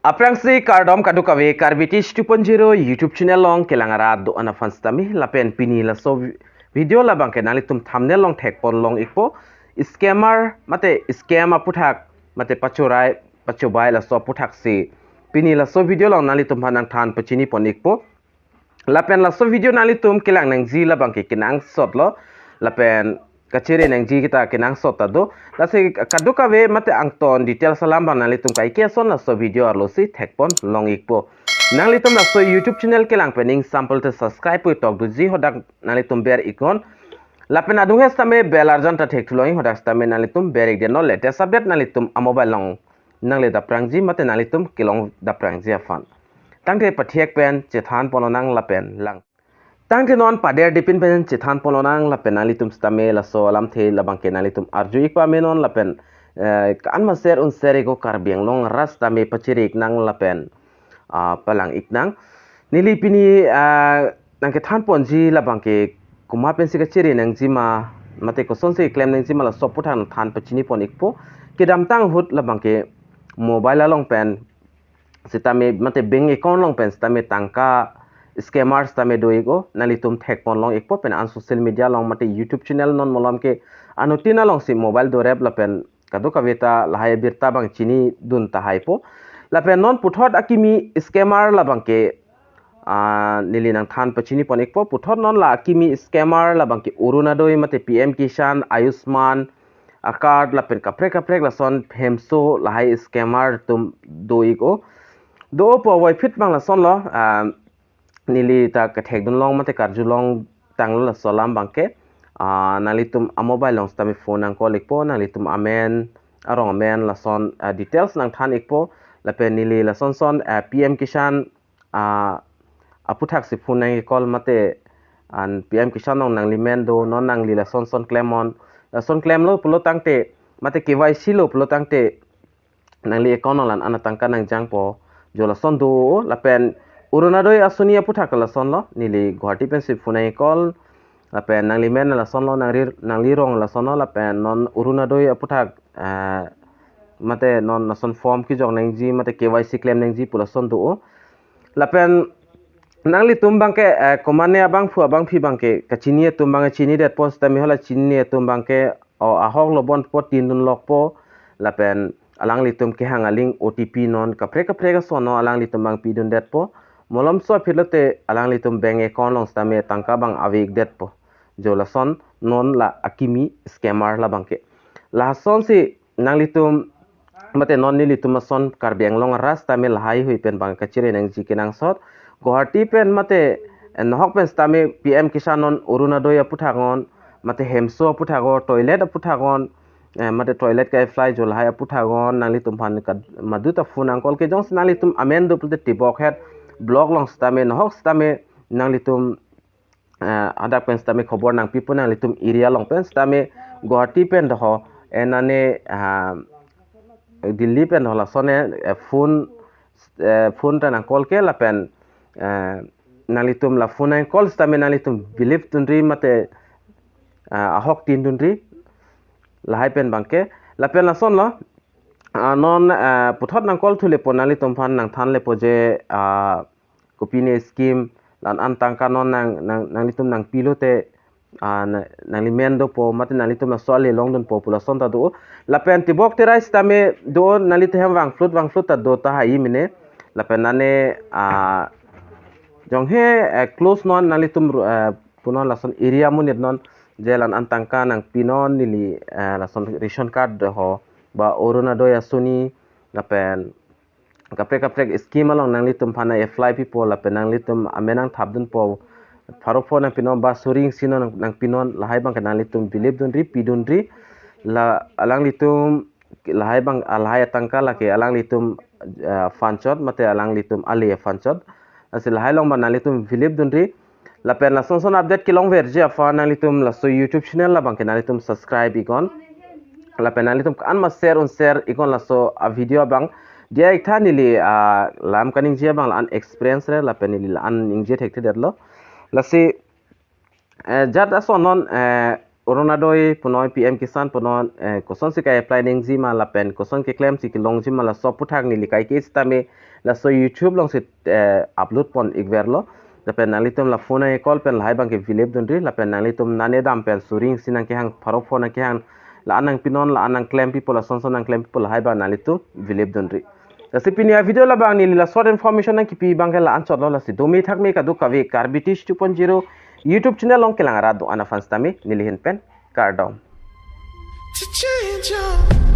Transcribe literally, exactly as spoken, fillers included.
Aphrangsi kardom kadokave Karbi Teach two point zero YouTube channel along kelang arat do-an aphan sitame lapen pini laso vi- video labangke nanglitum thumbnail along thekpon long ikpo, scammer mate scam aputhak mate pachorai pachobai laso aputhak si pini laso video along nanglitum aphan nangthan pachini pon ikpo. Lapen laso video nanglitum kelang nangji labangke kenangsot lo. Lapen kachere nangji kita kenangsot ta do. Lasi kadokave mate angton details alam abang nanglitum kaike ason laso video arlo si thekpon long ikpo. Nanglitum laso YouTube channel kelang pen ning sample te subscribe pu tok doji hadak nanglitum ber iknon. Lapen adung he sitame bell arjan ta thek thulong hadak sitame nanglitum ber ik den non latest update nanglitum a mobile along nangle daprangji mate nanglitum kelong daprangji aphan. Tangte pathiek pen chethan pon lonang lapen lang. Tangte non pader dipin pen chethan pon lonang lapen nanglitum sitame laso alamthe labangke nanglitum arju ik pame non lapen eh, kan ma share un share iknon Karbi Anglong arat sitame pachiri iknang lapen ah, palang iknang. Neli pini ah, nangkethan ponji labangke komat pensi kachere nangji ma mate kosonsi klem nangji ma laso aputhak nangthan pachini pon ikpo. Kedamtang ahut labangke mobile along pen sitame mate bank account along pen sitame tangka scammer sitame do iknon, nanglitum thekpon long ikpo pen an social media along mate YouTube channel non malom ke anuttin along si mobile dorep lapen kadokave ta lahai abirta abang chinidun tahai po. Lapen non puthot akimi scammer labangke ah, neli nangthan pachini pon ikpo. Puthot non la akimi scammer labangke Orunodoi mate P M Kisan, Ayushman, a card lapen kaprek kaprek lason hemso lahai scammer atum do iknon. Do po avoid phit abang lason lo ah, neli ta kethek dun long mate karju long tanglo laso alam abangke ah, nanglitum a mobile along sitame phone nang call ikpo, nanglitum amen arong amen lason ah, details nangthan ikpo. Lapen neli lason son ah, P M Kisan ah, aputhak si phone nang call mate an P M Kisan along nangli men do non nangli lason son klem non. Lason klemlo pulo tangte mate K Y C lo pulo tangte nangli account along la-an atangka nangjangpo. Jo lason do lapen Orunodoi Asoni aputhak lason lo, neli Guwahati pensi phone nang call lapen nangli men lason lo, nangli nangli rong lason lo lapen non Orunodoi aputhak ah, mate non lason form kejok nangji mate K Y C klem nangji pu lason do. Lapen nanglitum abangke eh, komatne abangphu abangphi abangke kachini atum abangke chinidetpo sitame hala chinine atum abangke o ahok lo bon po tin dun lok po lapen alanglitum kehang aling O T P non kaprek kaprek ason non alanglitum abang pidundetpo. Malom so aphi lote alanglitum bank account along sitame tangka abang ave ikdetpo. Jo lason non la akimi scammer labangke. Lason si nanglitum mate non nelitum ason Karbi Anglong arat sitame lahai hui pen abang kachere nangji kenangsot. Guwahati pen mate eh, nohok pen sitame P M Kisan non Orunodoi aputhak non mate hemso aputhak non toilet aputhak non eh, mate toilet ka apply jo lahai aputhak non nanglitum aphan ka madu ta phone nang call ke jongsi nanglitum amen do pulote tibok het block along sitame nohok sitame nanglitum eh, hadak pen sitame khobor nangpipo nanglitum area along pen sitame Guwahati pen doho enane ah, Delhi pen doho lasone eh, phone eh, phone ta nang call ke lapen eh, nanglitum la phone nang call sitame nanglitum believe dunri mate ah, ahok tin dunri lahai pen abangke. Lapen lason lo ah, non ah, puthot nang call thulepo nanglitum aphan nangthan lepo je ah, kopine scheme la-an tangka non nang nang nanglitum nangpi lote ah, na- nangli men dopo mate nanglitum laso ale longdunpo pu lason ta do. Lapen tibok terai sitame do nanglitum hem vangflut vangflut ta do tahai mene. Lapen nane ah, jonghe eh, close non nanglitum ru- eh, punon lason area amonit non je la-an tangka nangpi non neli eh, lason ration card doho ba Orunodoi Asoni lapen kaprek kaprek scheme along nanglitum aphan apply pipo lapen nanglitum amen nangthap dunpo pharo pharo nangpinon ba suri isi non nangpinon lahai abangke nanglitum believe dunri pidunri la alanglitum lahai abang lahai atangka lake alanglitum ah, fund chot mate alanglitum ale fund chot. Lasi lahai along ba nanglitum believe dunri lapen lason son update kelongverji aphan nanglitum laso YouTube channel labangke nanglitum subscribe iknon. Lapen nanglitum kan ma share un share iknon laso a video abang. Dia iktha neli ah, lam kaningje abang la-an experience re lapen neli la-an ningje thekthedetlo. Lasi eh, jat ason non eh, Orunodoi punon P M Kisan punon eh, kosonsi ka apply nangji ma lapen koson keklem si kelongji ma laso aputhak neli kaike sitame Laso YouTube alongsi eh, upload pon ikverlo. Lapen nanglitum la phone nang call pen lahai abangke vilip dunri. Lapen nanglitum nane dam pen suring si nangkehang, pharo phone nangkehang, la-an nangpinon, la-an nangklempipo, lason son nangklempipo, lahai abang nanglitum vilip dunri. Lasi pini avideo labang neli la short information nangkipi abangke la-anchotlo. Lasi dome thakme kadokave Karbi Teach two point zero YouTube channel along kelang arat do-an aphan sitame neli ahin pen kardom. To change your